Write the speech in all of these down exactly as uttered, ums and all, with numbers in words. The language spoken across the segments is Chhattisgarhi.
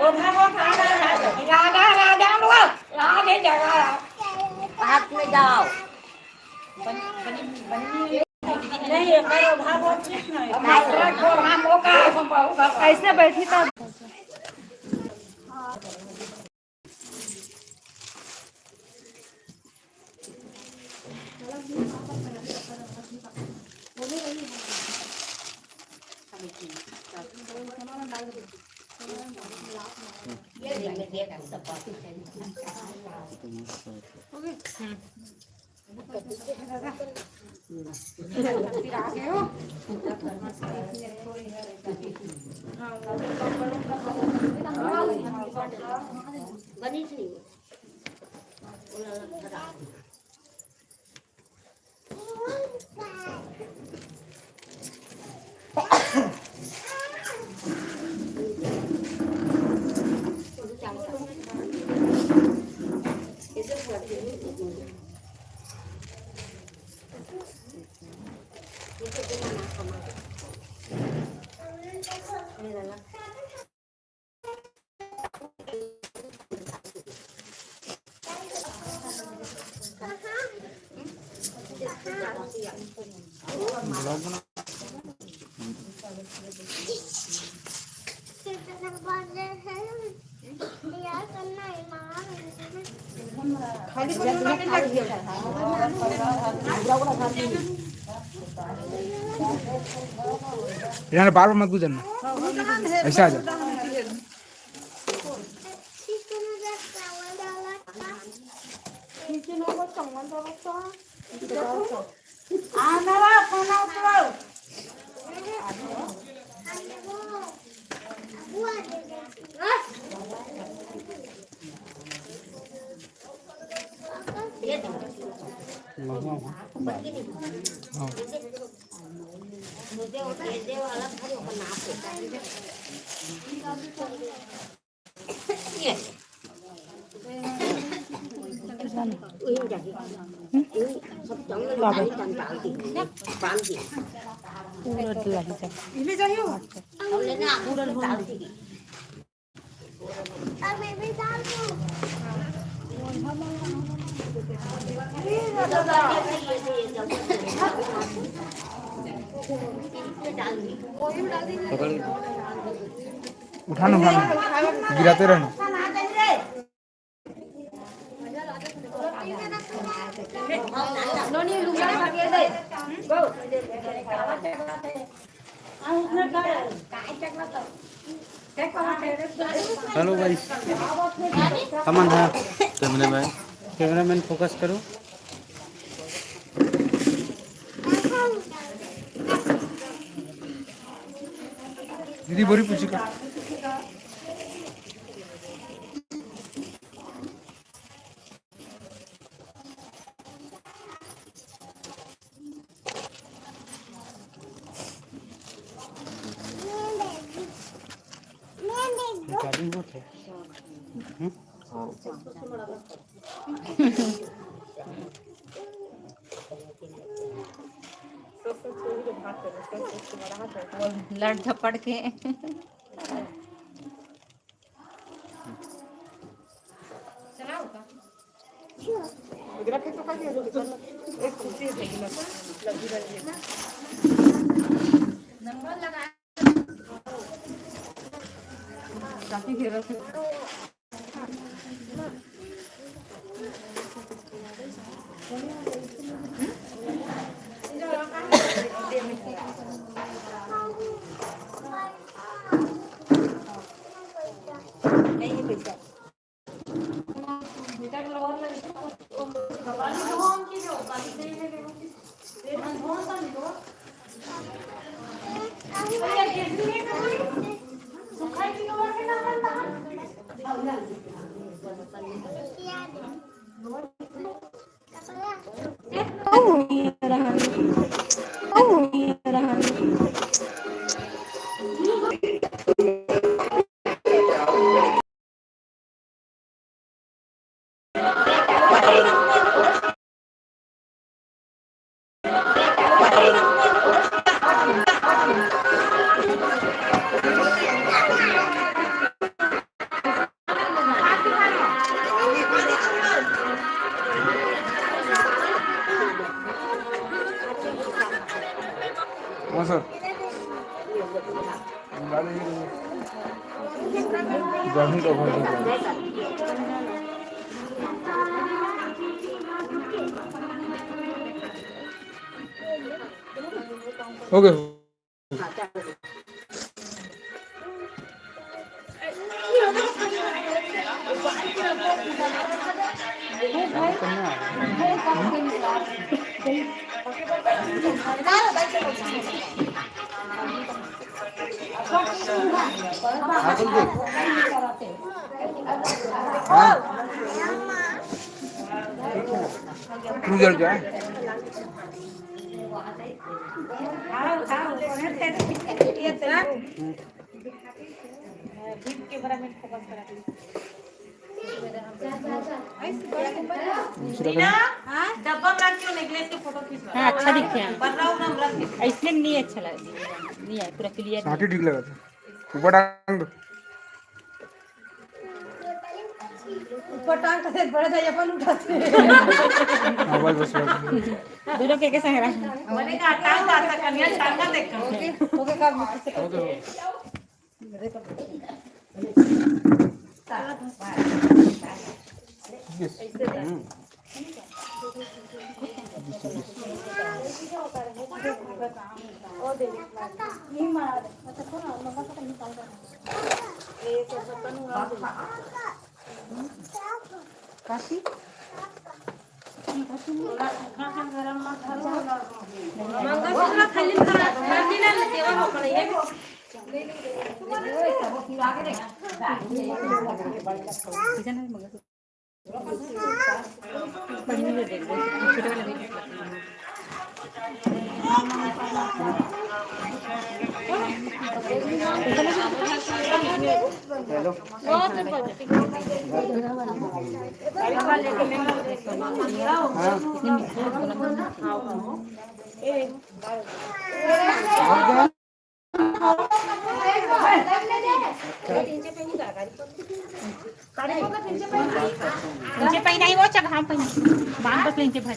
राधा, राधा, राधा, राधा, राधा, राधा, जगह। हाथ में जाओ। नहीं, ये करो, भागवत कृष्ण है। भागवत को हम लोग का ऐसे बैठी था। यार, बार बार मत गुजरना, ऐसा आ जा। उठाना, उठाना, गिराते रहना। Hello guys, हमन ह cameraman, cameraman focus करो। दीदी बोरी पूछी का? Recording होत हे। हम्म? लड़ झपड़ के। जाहूं तो घर। हो गए। क्रूजर क्या है? दूसरा रीना, कलर। डब्बा में रख के नेकलेस के फोटो खींचवा। हाँ, अच्छा दिखथे। बर्रा उर्रा में रख के। इसमें नहीं अच्छा लग, नहीं है, पूरा क्लियर साथ ही नहीं। ठीक लगा था। ऊपर टांग। ऊपर टांग के बड़े दाई अपन उठाते। हाँ, बस, बस, बस। दोनों के, के संग रख। मैंने कहा, टांग का आता, कन्या टांगा देख कर। ओके, ओके, कर। ओके, ओके। यस। हम्म। काशी? मंगलसूत्र खाली, खाली ना लेते हो, पकड़िए। नीचे पहिना ही वो चघाम पहिना। बांध बस नीचे भर।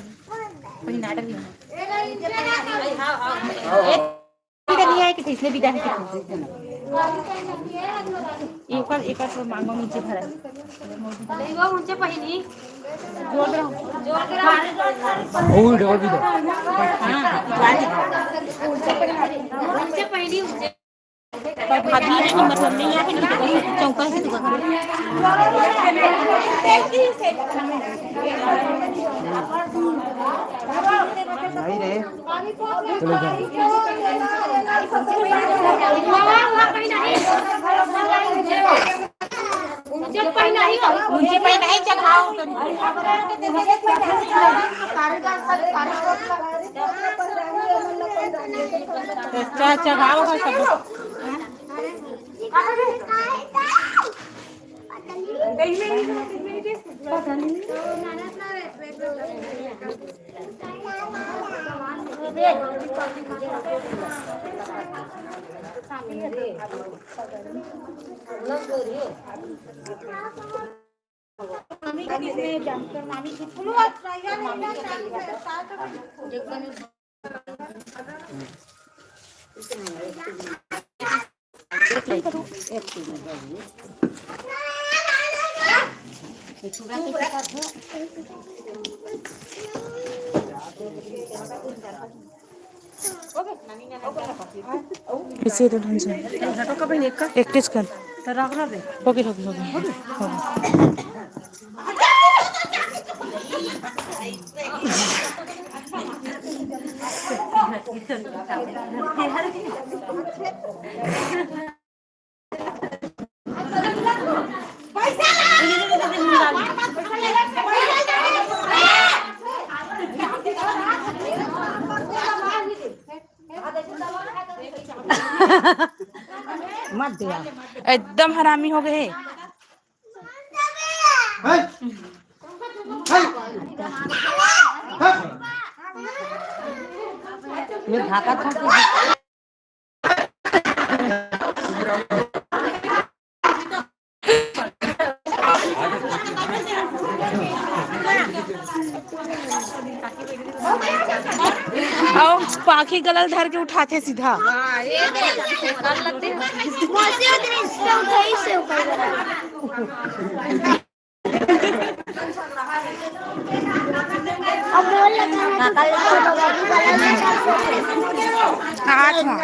पहिना डर नहीं। ये भी डर नहीं आए कि इसने भी डर के। एक बार, एक बार मांगो नीचे भरा। नहीं, वो ऊंचे पहिनी। जोर दे। जोर दे। ओ, डबल भी दो। हाँ, ऊंचे पहिनी, ऊंचे। तो भाभी है कि मतलब नहीं आके नहीं तो चौका से तो नहीं रे। चलो जाओ। ऊंचे पहिना ही, ऊंचे पहिना ही चढ़ाओ। चढ़ाओ सब। इसे तो ढंग से। एक टीच कर। ओके, ओके, ओके। मत दिया। एकदम हरामी हो गए। ये भागा था कि अउ पाखी गला ल धर के उठाथे सीधा। अब बोल लगा है तो छोटा बाबू गला में। हाथ में।